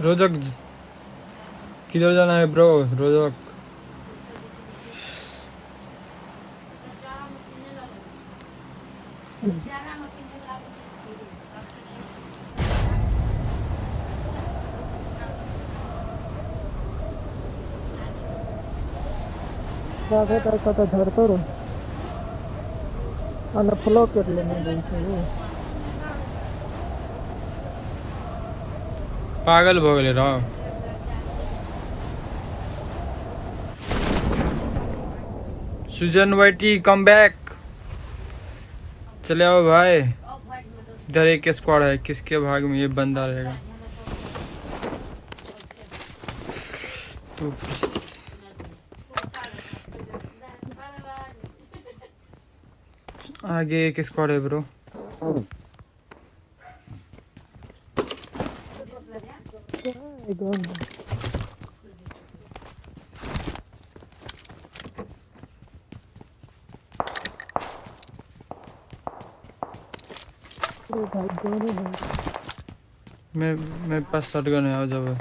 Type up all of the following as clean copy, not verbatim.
रोजक किधर जाना है ब्रो रोजक? राधे तर कतऽ झड़तो रो अनफॉलो कर लेने गई छै वो। पागल भऽ गेलै रौ। सुजन वाइटी कम बैक, चले आओ भाई। इधर एक स्क्वाड है, किसके भाग में ये बंदा रहेगा? तो आगे एक स्क्वाड है ब्रो। गन अरे भाई गन है। मैं मेरे पास शॉटगन है, आओ जाओ।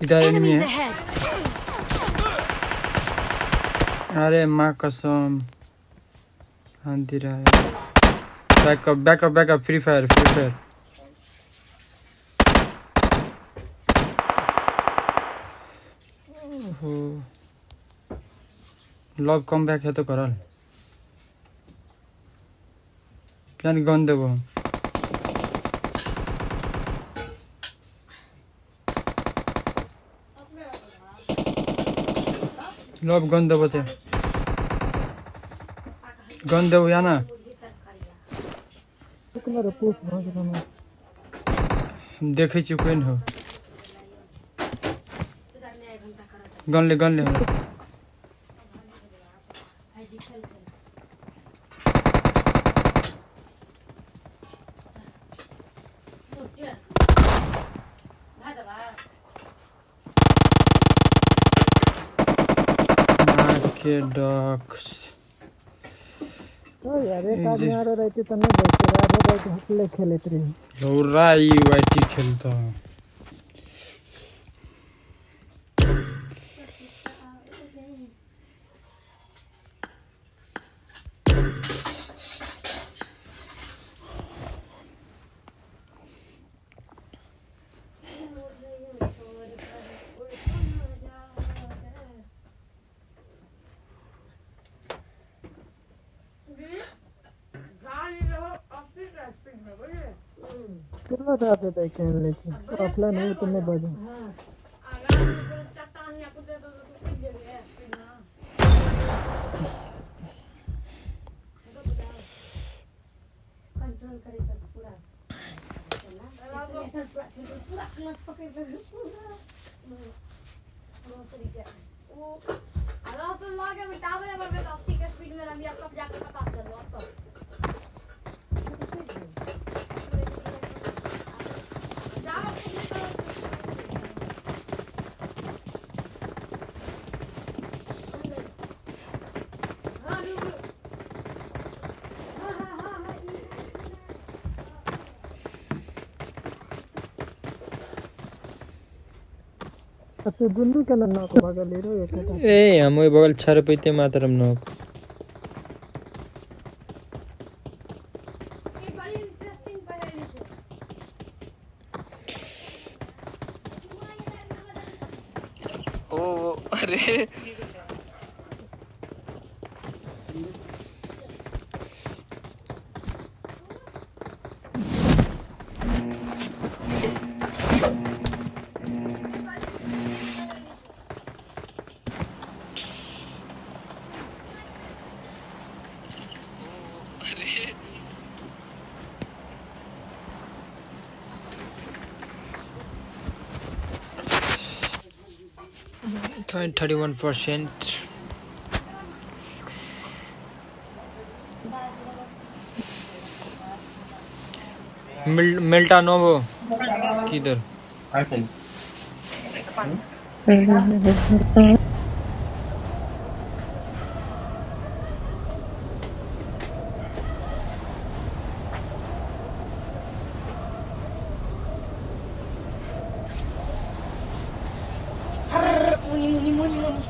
इधर एनिमी Enemies है। ahead! अरे माँ कसम, हाँ दे रहा है। Backup backup backup, free fire free fire. ओहो लव कम बैक है तो करल जान गन देबो। लव गन देबो ते गन देबो या ना। एकरा पुश भऽ गेल हमरा। हम देखै छियै कोन हो। गन ले गन ले हमरा। माँ के डॉक्स। ओ यार एक जी। आदमी आरो रहते तऽ नहि बचते, आधे राति हकले खेलैत रही। रौरा ई वाईटी खेलता। केना राधे दाइ खेल लै छै ऑफलाइन हो तऽ नहि बजै। अच्छा दुनू केना नॉक भऽ गेलै रो एकेटा? ए हम ओहि बगल छरपैते मातरम नोक। ओ अरे 31%। मिल्टानोवो किधर? मुनि मुनि मुनि मुनि।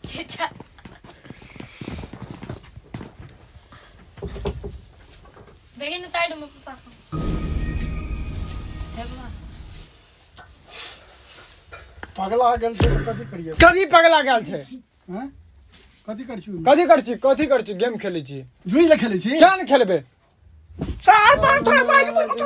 चेचा। बेगिन साइड में पापा। हे बाबा। पगला गेल छै, कथी करिए? कथी पगला गेल छै? हैं, कथी कर छी? कथी कर छी? कथी कर छी? गेम खेलै छी। जुई ले खेलै छी। क्या ने खेलबै? चार पाँच थोड़ा बाइक पर।